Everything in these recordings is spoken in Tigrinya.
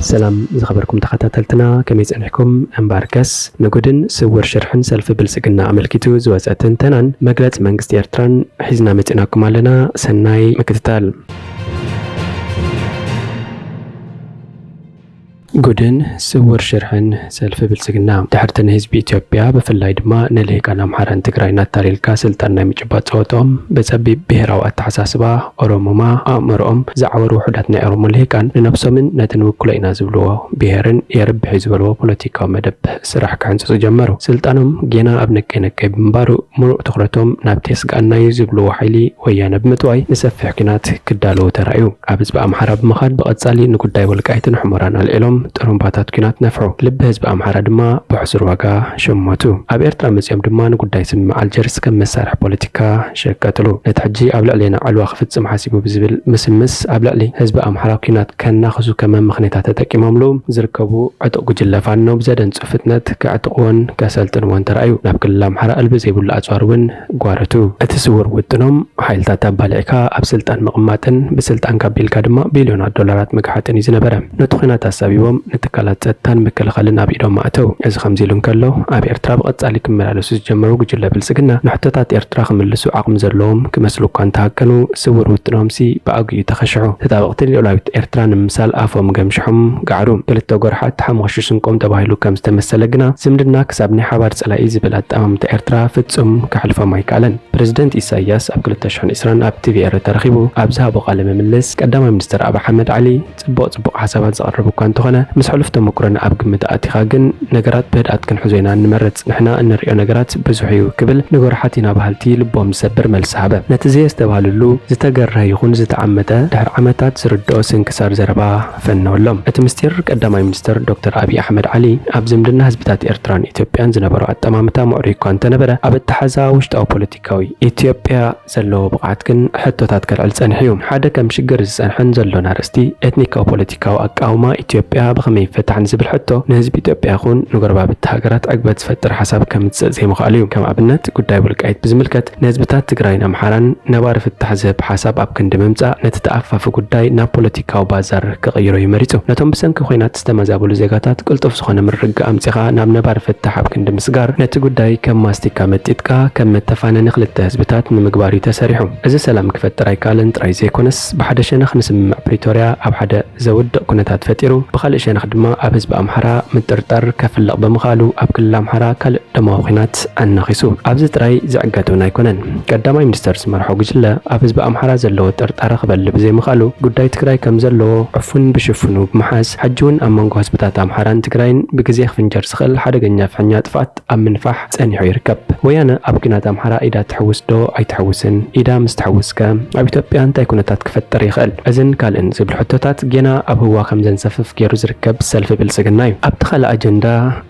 ሰላም ዝኸበርኩም ተኸታተልትና፣ ከመይ ጸኒሕኩም? እምበኣርከስ ንጉድን ስውር ሽርሕን ሰልፊ ብልጽግና ኣመልኪቱ ዝወጸ ትንተናን መግለጺ መንግስቲ ኤርትራን ሒዝና መጺናኩም ኣለና። ሰናይ ምክትታል። ጉድን ስውር ሽርሕን ሰልፊ ብልጽግና። ድሕርቲ ንህዝቢ ኢትዮጵያ፣ ብፍላይ ድማ ንልሂቃን ኣምሓራን ትግራይን ኣታሊልካ ስልጣን ናይ ምጭባጥ ጸወትኦም ብጸቢብ ብሄራዊ ኣተሓሳስባ ኦሮሙማ ኣእምሮኦም ዝዓወሩ ውሑዳት ናይ ኦሮሞ ልሂቃን፣ ንነብሶምን ነቲ ንውክሎ ኢና ዝብልዎ ብሄርን የርብሕ እዩ ዝበልዎ ፖለቲካዊ መደብ ስራሕ ክሕንጽጹ ጀመሩ። ስልጣኖም ጌና ኣብ ነቀይ ነቀይ ብምንባሩ፣ ምሉእ ትኹረቶም ናብቲ የስግኣና እዩ ዝብልዎ ሓይሊ ወያነ ብምጥዋይ ንሰፊሕ ኲናት ክዳለዉ ተራእዩ። ኣብ ህዝቢ ኣምሓራ ብምኻድ ብቐጻሊ ንጉዳይ ወልቃይትን ሑመራን ኣልዒሎም ጥሩምባታት ኲናት ነፍሑ። ልቢ ህዝቢ ኣምሓራ ድማ ብሕሱር ዋጋ ሸመቱ። ኣብ ኤርትራ መጺኦም ድማ ንጉዳይ ስምምዕ ኣልጀርስ ከም መሳርሒ ፖለቲካ ሸቀጥሉ። ነቲ ሕጂ ኣብ ልዕሌና ዕልዋ ክፍጽም ሓሲቡ ብዝብል ምስምስ ኣብ ልዕሊ ህዝቢ ኣምሓራ ኲናት ከናኽሱ ከም መመኽነይታ ተጠቂሞምሉ ዝርከቡ ዕጡቕ ጉጅለ ፋኖ ብዘደንጹ ፍጥነት ከዕጥቕዎን ከሰልጥንዎን ተራእዩ። ናብ ክልል ኣምሓራ እልቢ ዘይብሉ ኣጽዋር እውን ጓረቱ። እቲ ስውር ውጥኖም ሓይልታት ኣባሊዕካ ኣብ ስልጣን ምቕማጥን ብስልጣንካ ኣቢልካ ድማ ቢልዮናት ዶላራት ምግሓጥን እዩ ዝነበረ። ነቲ ኲናት ኣሳቢቦም ንትካላት ጸጥታን ምክልኻልን ኣብ ኢዶም ኣእተው። እዚ ከምዚ ኢሉ እንከሎ፣ ኣብ ኤርትራ ብቐጻሊ ክመላለሱ ዝጀመሩ ጉጅለ ብልጽግና ንሕቶታት ኤርትራ ክምልሱ ዓቕሚ ዘለዎም ክመስሉ እኳ እንተሃቀኑ፣ ስውር ውጥኖምሲ ብኣግኡ ተኸሽሑ። ተጣበቕቲ ልኡላዊት ኤርትራ ንምምሳል ኣፎም ገምሽሖም ገዓሩ። ክልተ ጎርሓት ሓሙኽሹ ስንቆም ተባሂሉ ከም ዝተመሰለ ግና፣ ዝምድና ክሳብ ናይ ሓባር ጸላኢ ዝብል ኣጠማምታ ኤርትራ ፍጹም ከሕልፎም ኣይከኣለን። ፕረዚደንት ኢሳይያስ ኣብ ክልተ ሽሕን ዕስራን ኣብ ቲቪ ኤረ ተረኺቡ ኣብ ዝሃቦ ቃለ ምልልስ፣ ቀዳማይ ሚኒስትር ኣብይ ኣሕመድ ዓሊ ጽቡቕ ጽቡቕ ሓሳባት ዘቕርብ እኳ እንተኾነ፣ ምስ ሕሉፍ ተመኩሮና ኣብ ግምት ኣእቲኻ ግን ነገራት ብህድኣት ክንሕዞ ኢና እንመርጽ። ንሕና እንርእዮ ነገራት ብዙሕ እዩ ክብል ንጎርሓት ኢና በሃልቲ ልቦም ዝሰብር መልሲ ሃበ። ነቲ ዘየስተብሃልሉ ዝተገርሀ ይኹን ዝተዓመተ ድሕሪ ዓመታት ዝርድኦ ስንክሳር ዘረባ ፈነወሎም። እቲ ምስጢር ቀዳማይ ሚኒስትር ዶክተር ኣብይ ኣሕመድ ዓሊ ኣብ ዝምድና ህዝብታት ኤርትራን ኢትዮጵያን ዝነበሮ ኣጠማምታ ምዕሩይ እኳ እንተነበረ፣ ኣብ ኣተሓዛ ውሽጣዊ ፖለቲካዊ ኢትዮጵያ ዘለዎ ብቕዓት ግን ሕቶታት ከልዕል ጸኒሑ እዩ። ሓደ ከም ሽግር ዝጸንሐን ዘሎን ኣርእስቲ ኤትኒካዊ ፖለቲካዊ ኣቃውማ ኢትዮጵያ ብኸመይ ይፈታሕ ንዝብል ሕቶ ንህዝቢ ኢትዮጵያ ይኹን ንጎረባብቲ ሃገራት ዕግበት ዝፈጥር ሓሳብ ከምጽእ ዘይምኽኣሉ እዩ። ከም ኣብነት ጉዳይ ወልቃይት ብዝምልከት ንህዝብታት ትግራይን ኣምሓራን ነባሪ ፍታሕ ዝህብ ሓሳብ ኣብ ክንዲ ምምጻእ ነቲ ተኣፋፊ ጉዳይ ናብ ፖለቲካዊ ባዛር ክቕይሮ እዩ መሪጹ። ነቶም ብሰንኪ ኲናት ዝተመዛበሉ ዜጋታት ቅልጡፍ ዝኾነ ምርግጋእ ኣምጺኻ ናብ ነባሪ ፍታሕ ኣብ ክንዲ ምስጋር ነቲ ጉዳይ ከም ማስቲካ መጢጥካ ከም መተፋነኒ ክልተ ህዝብታት ንምግባር እዩ ተሰሪሑ። እዚ ሰላም ክፈጥር ኣይከኣለን ጥራይ ዘይኮነስ፣ ብሓደ ሸነኽ ንስምምዕ ፕሪቶርያ ኣብ ሓደ ዘውድቕ ኩነታት ፈጢሩ፣ ብኻልእ ሸነኽ ድማ ኣብ ህዝቢ ኣምሓራ ምጥርጣር ከፍልቕ ብምኽኣሉ፣ ኣብ ክልል ኣምሓራ ካልእ ደማዊ ኲናት ኣናኺሱ። ኣብዚ ጥራይ ዝዕገት እውን ኣይኮነን። ቀዳማይ ሚኒስተር ዝመርሖ ጉጅለ ኣብ ህዝቢ ኣምሓራ ዘለዎ ጥርጣረ ክበሊ ብዘይምኽኣሉ፣ ጉዳይ ትግራይ ከም ዘለዎ ዕፉን ብሽፉኑ ብምሓዝ፣ ሕጂ እውን ኣብ መንጎ ህዝብታት ኣምሓራን ትግራይን ብግዜ ክፍንጀር ዝኽእል ሓደገኛ ፍሕኛ ጥፍኣት ኣብ ምንፋሕ ጸኒሑ ይርከብ። ወያነ ኣብ ኲናት ኣምሓራ ኢዳ ትሕውስ ዶ ኣይትሕውስን? ኢዳ ምስ ትሕውስከ፣ ኣብ ኢትዮጵያ እንታይ ኩነታት ክፈጥር ይኽእል? እዝን ካልእን ዝብሉ ሕቶታት ጌና ኣብ ህዋ ከም ዘንሰፍፍ ገይሩ ዝርከብ ሰልፊ ብልጽግና እዩ። ኣብቲ ካልእ ኣጀንዳ፣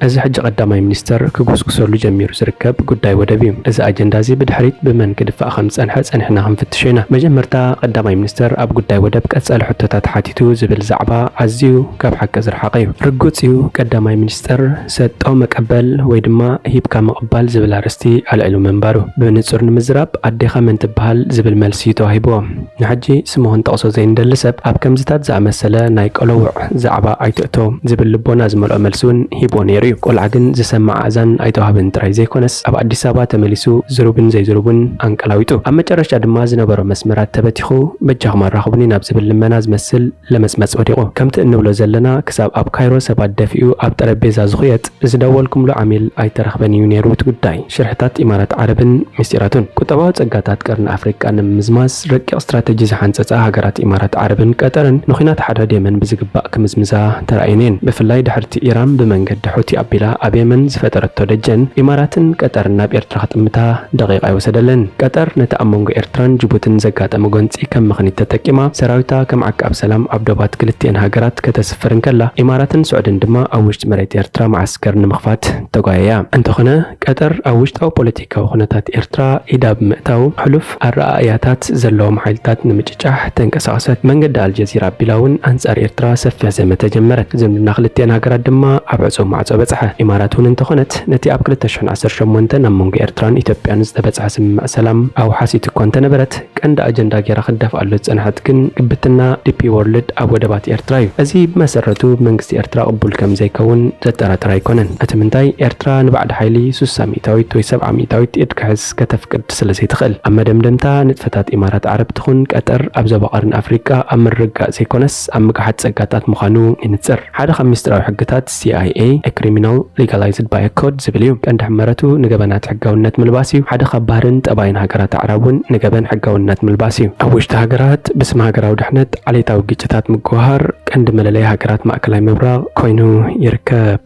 እዚ ሕጂ ቀዳማይ ሚኒስተር ክጉስጉሰሉ ጀሚሩ ዝርከብ ጉዳይ ወደብ እዩ። እዚ ኣጀንዳ እዚ ብድሕሪት ብመን ክድፋእ ከም ዝጸንሐ ጸኒሕና ክንፍትሾ ኢና። መጀመርታ፣ ቀዳማይ ሚኒስተር ኣብ ጉዳይ ወደብ ቀጻሊ ሕቶታት ሓቲቱ ዝብል ዛዕባ ኣዝዩ ካብ ሓቂ ዝረሓቐ እዩ። ርጉጽ እዩ፣ ቀዳማይ ሚኒስተር ሰጦ መቀበል ወይ ድማ ሂብካ ምቕባል ዝብል ኣርእስቲ ኣልዒሉ ምንባሩ። ብንጹር ንምዝራብ፣ ኣዴኻ መን ትበሃል ዝብል መልሲ እዩ ተዋሂብዎ። ንሕጂ ስሙ ክንጠቕሶ ዘይንደሊ ሰብ ኣብ ከምዚታት ዝኣመሰለ ናይ ቀለውዕ ዛዕባ ኣይትእቶ ዝብል ልቦና ዝመልኦ መልሲ እውን ሂብዎ ነይሩ እዩ። ቆልዓ ግን ዝሰምዕ ኣእዛን ኣይተዋህበን ጥራይ ዘይኮነስ ኣብ ኣዲስ ኣበባ ተመሊሱ ዝሩብን ዘይዝሩብን ኣንቀላዊጡ። ኣብ መጨረሻ ድማ ዝነበሮ መስመራት ተበቲኹ በጃኹም ኣራኽቡኒ ናብ ዝብል ልመና ዝመስል ለመጽመጽ ወዲቑ። ከምቲ እንብሎ ዘለና ክሳብ ኣብ ካይሮ ሰባት ደፊኡ ኣብ ጠረጴዛ ዝኹየጥ ዝደወልኩምሉ ዓሚል ኣይተረኽበን እዩ ነይሩ እቲ ጉዳይ። ሽርሕታት ኢማራት ዓረብን ምስጢራቱን። ቁጠባዊ ጸጋታት ቀርኒ ኣፍሪቃ ንምምዝማዝ ረቂቕ ስትራተጂ ዝሓንጸጻ ሃገራት ኢማራት ዓረብን ቀጠርን ንኹናት ሓድሕድ የመን ብዝግባእ ክምዝምዛ ተራእየን እየን። ብፍላይ ድሕርቲ ኢራን ብመንገዲ ሑቲ ኣቢላ ኣብ የመን ዝፈጠረቶ ደጀን፣ ኢማራትን ቀጠርን ናብ ኤርትራ ክጥምታ ደቂቕ ኣይወሰደለን። ቀጠር ነቲ ኣብ መንጎ ኤርትራን ጅቡትን ዘጋጠመ ጎንጺ ከም ምኽኒት ተጠቂማ፣ ሰራዊታ ከም ዓቃብ ሰላም ኣብ ዶባት ክልቲኤን ሃገራት ከተስፍር እንከላ፣ ኢማራትን ስዑድን ድማ ኣብ ውሽጢ መሬት ኤርትራ መዓስከር ንምኽፋት ተጓየያ። እንተኾነ፣ ቀጠር ኣብ ውሽጣዊ ፖለቲካዊ ኩነታት ኤርትራ ኢዳ ብምእታው፣ ሕሉፍ ኣረኣእያታት ዘለዎም ሓይልታት ንምጭጫሕ ተንቀሳቐሰት። መንገዲ ኣልጀዚራ ኣቢላ እውን ኣንጻር ኤርትራ ሰፊሕ ዘመተ ጀመረት። ዝምድና ክልቲኣን ሃገራት ድማ ኣብ ዕጹው ማዕጾ በጽሐ። ኢማራት እውን እንተኾነት ነቲ ኣብ ክልተ ሽሕን ዓሰርተ ሸሞንተን ኣብ መንጎ ኤርትራን ኢትዮጵያን ዝተበጽሐ ስምምዕ ሰላም ኣውሓሲት እኳ እንተነበረት፣ ቀንዲ ኣጀንዳ ገይራ ክትደፍኣሉ ዝጸንሐት ግን ግብትና ዲፒ ወርልድ ኣብ ወደባት ኤርትራ እዩ። እዚ ብመሰረቱ ብመንግስቲ ኤርትራ ቅቡል ከም ዘይከውን ዘጠራጥር ኣይኮነን። እቲ ምንታይ፣ ኤርትራ ንባዕዲ ሓይሊ ሱሳ ሚእታዊት ወይ ሰብዓ ሚእታዊት ኢድ ክሕዝ ከተፍቅድ ስለ ዘይትኽእል። ኣብ መደምደምታ፣ ንጥፈታት ኢማራት ዓረብ ትኹን ቀጠር ኣብ ዞባ ቀርኒ ኣፍሪቃ ኣብ ምርግጋእ ዘይኮነስ ኣብ ምግሓጥ ጸጋታት ምዃኑ ይንጽር። ሓደ ካብ ሚስጥራዊ ሕግታት ሲ ኣይ ኤ፣ A criminal legalized by a court ዝብል እዩ። ቀንዲ ሕመረቱ ንገበናት ሕጋውነት ምልባስ እዩ። ሓደ ካብ ባህርን ጠባይን ሃገራት ኣዕራብ እውን ንገበን ሕጋውነት ምልባስ እዩ። ኣብ ውሽጢ ሃገራት ብስም ሃገራዊ ድሕነት ዓሌታዊ ግጭታት ምጉህሃር ቀንዲ መለለይ ሃገራት ማእከላይ ምብራቕ ኮይኑ ይርከብ።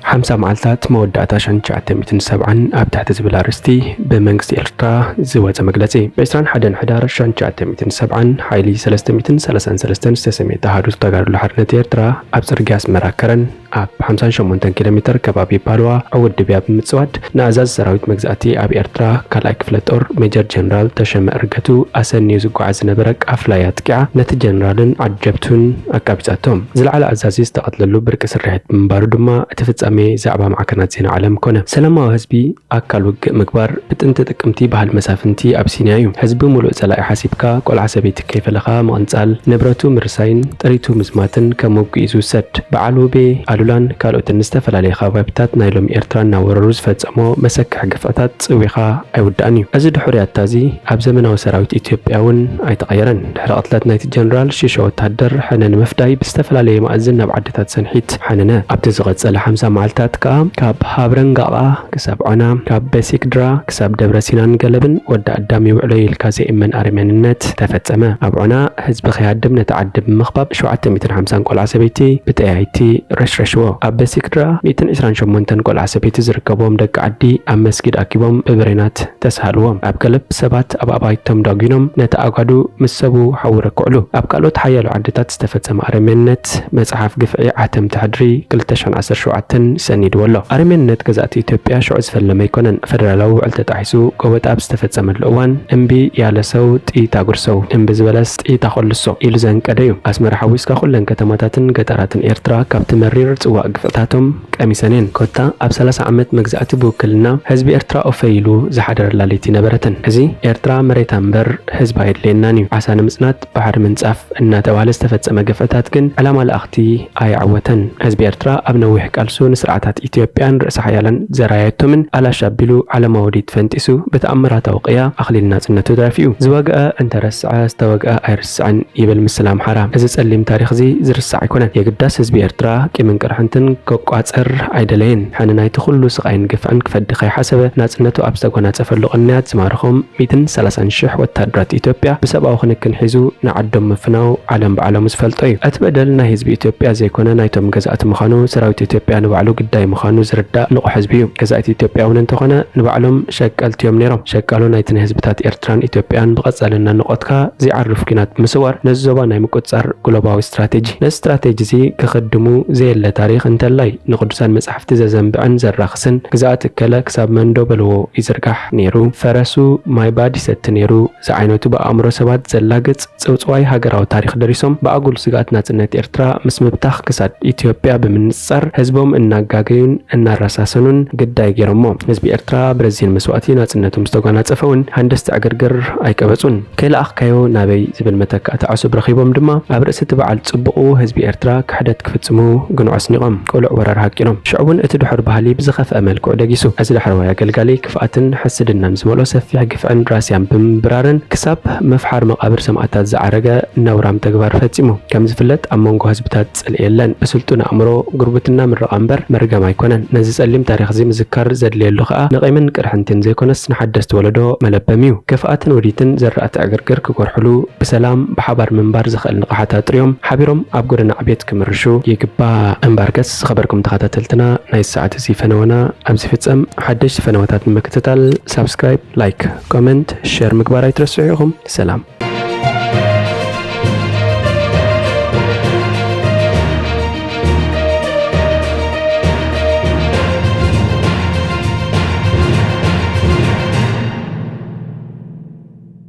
ሓምሳ መዓልታት መወዳእታ ሽሕን ትሽዓተ ሚእትን ሰብዓን ኣብ ትሕቲ ዝብል ኣርእስቲ ብመንግስቲ ኤርትራ ዝወጸ መግለጺ። ብ ዕስራን ሓደን ሕዳር ሽሕን ትሽዓተ ሚእትን ሰብዓን ሓይሊ ሰለስተ ሚእትን ሰላሳን ሰለስተን ዝተሰምየት ኣሃዱ ተጋድሎ ሓርነት ኤርትራ ኣብ ጽርግያ ኣስመራ ከረን ኣብ ሓምሳን ሸሞንተን ኪሎ ሜተር ከባቢ ፓልዋ ዕዉት ድብያ ብምጽዋድ ንኣዛዚ ሰራዊት መግዛእቲ ኣብ ኤርትራ ካልኣይ ክፍለ ጦር ሜጀር ጀነራል ተሸመ እርገቱ ኣሰንዩ ዝጓዓዝ ዝነበረ ቃፍላ እያ ኣጥቂዓ ነቲ ጀነራልን ዓጀብቱን ኣቃቢጻቶም። ዝለዓለ ኣዛዚ ዝተቐትለሉ ብርቂ ስርሒት ብምንባሩ ድማ እቲ ፍጻሜ ዛዕባ ማዕከናት ዜና ዓለም ኮነ። ሰላማዊ ህዝቢ ኣካል ውግእ ምግባር ብጥንቲ ጥቅምቲ ባህሊ መሳፍንቲ ኣቢሲንያ እዩ። ህዝቢ ምሉእ ጸላኢ ሓሲብካ ቆልዓ ሰበይቲ ከይፈለኻ ምቕንጻል፣ ንብረቱ ምርሳይን ጥሪቱ ምዝማትን ከም ውግእ እዩ ዝውሰድ። በዓል ውቤ ኣሉላን ካልኦትን ዝተፈላለየ ከባቢታት ናይ ሎሚ ኤርትራ እናወረሩ ዝፈጸሞ መሰክሕ ግፍዕታት ጽዊኻ ኣይውዳእን እዩ። እዚ ድሑር ያታ እዚ ኣብ ዘመናዊ ሰራዊት ኢትዮጵያ እውን ኣይተቐየረን። ድሕሪ ቅትለት ናይቲ ጀነራል፣ ሽሾ ወተሃደር ሕነ ንምፍዳይ ብዝተፈላለየ መኣዝን ናብ ዓድታት ሰንሒት ሓነነ። ኣብቲ ዝቐጸለ ሓምሳ መዓልታት ከኣ ካብ ሃብረንጋቓ ክሳብ ዖና፣ ካብ በሲክድራ ክሳብ ደብረ ሲናን ገለብን ወዲ ኣዳም ይውዕሎ ኢልካ ዘይእመን ኣረሜንነት ተፈጸመ። ኣብ ዖና ህዝቢ ከይሃድም ነቲ ዓዲ ብምኽባብ ሸውዓተ ሚእትን ሓምሳን ቆልዓ ሰበይቲ ብጠያይቲ ረሽረሽዎ። ኣብ በሲክድራ ሚእትን ዕስራን ሸሞንተን ቆልዓ ሰበይቲ ዝርከብዎም ደቂ ዓዲ ኣብ መስጊድ ኣኪቦም ብብሬናት ተስሃልዎም። ኣብ ገለብ ሰባት ኣብ ኣባይቶም ዳጒኖም ነቲ ኣጓዱ ምስ ሰቡ ሓዊ ረክዕሉ። ኣብ ካልኦት ሓያሎ ዓድታት ዝተፈጸመ ኣረሜንነት መጽሓፍ ግፍዒ ዓተምቲ ሕድሪ ክልተ ሽሕን ዓሰርተ ሸውዓተን ሰኒድዎ ኣሎ። ኣረሜንነት ገዛእቲ ኢትዮጵያ ሽዑ ዝፈለመ ኣይኮነን። ፈደራላዊ ውዕል ተጣሒሱ ጎበጣ ኣብ ዝተፈጸመሉ እዋን፣ እምቢ ያለ ሰው ጥይት አጉርሰው፣ እምቢ ዝበለስ ጥይት ኣኾልሶ ኢሉ ዘንቀደ እዩ። ኣስመራ ሓዊስካ ኩለን ከተማታትን ገጠራትን ኤርትራ ካብቲ መሪር ጽዋእ ግፍዕታቶም ቀሚሰን እየን። ኮታ ኣብ ሰላሳ ዓመት መግዛእቲ ብውክልና ህዝቢ ኤርትራ ኦፈ ኢሉ ዝሓደረላ ለይቲ ነበረትን። እዚ ኤርትራ መሬታ እምበር ህዝባ የድልየናን እዩ። ዓሳ ንምጽናት ባሕሪ ምንጻፍ እናተባህለ ዝተፈጸመ ግፍዕታት ግን ዕላማ ለኣኽቲ ኣየዓወተን። ህዝቢ ኤርትራ ኣብ ነዊሕ ቃልሱ ንስርዓታት ኢትዮጵያን ርእሰ ሓያላን ዘራየቶምን ኣላሽ ኣቢሉ ዓለማዊ ውዲት ፈንጢሱ ብተኣምራታዊ ቅያ ኣኽሊል ናጽነቱ ደፊኡ። ዝወግአ እንተረስዐ ዝተወግአ ኣይርስዕን ይብል ምስላ ኣምሓራ። እዚ ጸሊም ታሪኽ እዚ ዝርሳዕ ኣይኮነን። የግዳስ ህዝቢ ኤርትራ ቂምን ቅርሕንትን ከቋጽር ኣይደለየን። ሕነ ናይቲ ኩሉ ስቓይን ግፍዕን ክፈዲ ከይሓሰበ ናጽነቱ ኣብ ዝተጎናጸፈሉ ቅንያት ዝማረኾም ሚእትን ሰላሳን ሽሕ ወታደራት ኢትዮጵያ ብሰብኣዊ ክንክን ሒዙ ንዓዶም ምፍናው ዓለም ብዓለሙ ዝፈልጦ እዩ። እቲ በደል ናይ ህዝቢ ኢትዮጵያ ዘይኮነ ናይቶም ገዛእቲ ምዃኑ ሰራዊት ኢትዮጵያ ንባዕሉ ግዳይ ምዃኑ ዝርዳእ ንቑሕ ህዝቢ እዩ። ገዛእቲ ኢትዮጵያ እውን እንተኾነ ንባዕሎም ሸቀልቲ እዮም ነይሮም። ሸቃሎ ናይቲ ንህዝብታት ኤርትራን ኢትዮጵያን ብቐጻሊ እናነቖትካ ዘይዓርፍ ኲናት ብምስዋር ነዚ ዞባ ናይ ምቁጽጻር ግሎባዊ ስትራቴጂ። ነዚ ስትራቴጂ እዚ ክኽድሙ ዘየለ ታሪኽ እንተላይ ንቅዱሳን መጻሕፍቲ ዘዘንብዕን ዘራኽስን ግዝኣት እከለ ክሳብ መንዶ በልዎ ይዝርጋሕ ነይሩ። ፈረሱ ማይ ባድ ይሰቲ ነይሩ ዝዓይነቱ ብኣእምሮ ሰባት ዘላግጽ ጽውጽዋይ ሃገራዊ ታሪኽ ደሪሶም ብኣጉል ስግኣት ናጽነት ኤርትራ ምስ ምብታኽ ክሳድ ኢትዮጵያ ብምንጽጻር ህዝቦም እናጋገዩን እናረሳሰኑን ግዳይ ገይሮሞ። ህዝቢ ኤርትራ ብረዚን መስዋእቲ ናጽነቱ ምስ ተጓናጸፈ እውን ሃንደስቲ ዕግርግር ኣይቀበጹን። ከይለኣኽካዮ ናበይ ዝብል መተካእታ ዕሱብ ረኺቦም ድማ ኣብ ርእሲ እቲ በዓል ጽቡቑ ህዝቢ ኤርትራ ክሕደት ክፍጽሙ ግንዖ ኣስኒቖም። ቅሉዕ ወራር ሃቂኖም። ሽዑ እውን እቲ ድሑር ባህሊ ብዝኸፍአ መልክዑ ደጊሱ። እዚ ዳሕረዋይ ኣገልጋሊ ክፍኣትን ሕስድናን ዝመልኦ ሰፊሕ ግፍዕን ራስያን ብምብራርን ክሳብ ምፍሓር መቓብር ሰማእታት ዝዓረገ ነውራም ተግባር ፈጺሙ። ከም ዝፍለጥ ኣብ መንጎ ህዝብታት ጽልኢ የለን። ብስልጡን ኣእምሮ ጉርብትና ምርቓ እምበር መርገም ኣይኮነን። ነዚ ጸሊም ታሪኽ እዚ ምዝካር ዘድልየሉ ከኣ ንቂምን ቅርሕንትን ዘይኮነስ ንሓደስቲ ወለዶ መለበሚ እዩ። ክፍኣትን ውዲትን ዘራእቲ ዕግርግር ክጎርሕሉ ብሰላም ብሓባር ምንባር ዘኽእል ንቕሓት ኣጥርዮም ሓቢሮም ኣብ ጎደና ዕቤት ክምርሹ ይግባእ። እምበርከስ ዝኸበርኩም ተኸታተልትና ናይ ሰዓት እዚ ፈነወና ኣብዚ ፍጸም። ሓደሽቲ ፈነወታት ንምክትታል ሳብስክራይብ፣ ላይክ፣ ኮመንት፣ ሸር ምግባር ኣይትረስዑ ኢኹም። ሰላም።